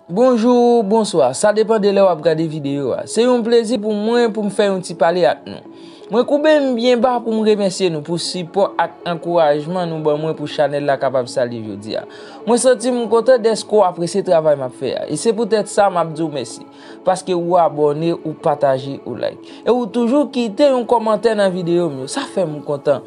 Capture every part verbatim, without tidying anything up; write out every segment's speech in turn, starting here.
Bonjou, bonswa, sa depann de lè w ap gade videyo a. Se yon plezi pou mwen pou m fè yon ti pale ak nou. Mwen koube m byen ba pou m remèsye nou pou sipò ak ankourajman nou ban mwen pou chanèl la kapab salye jodi a. Mwen santi m kontan dèske w apresye travay m ap fè a, e se poutèt sa m ap di w mèsi, paske ou abòne, ou pataje, ou like, e ou toujou kite yon kòmantè nan videyo m yo. Sa fè m kontan.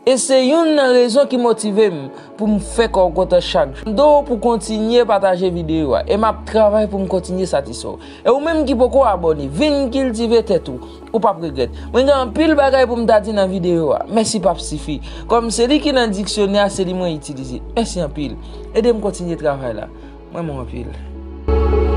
E se youn nan rezon ki motive m pou m fè kè w kontan chak jou. M do w pou kontinye pataje videyo a, e m ap travay pou m kontinye satisfè w. E ou menm ki poko abòne, vin kiltive tèt ou, ou p ap regrèt. Mwen gen anpil bagay pou m ta di nan videyo a, mèsi p ap sifi. Kòm se li ki nan diksyonè a, se li mwen itilize. Mèsi anpil. Ede m kontinye travay la. Mwen renmen w anpil.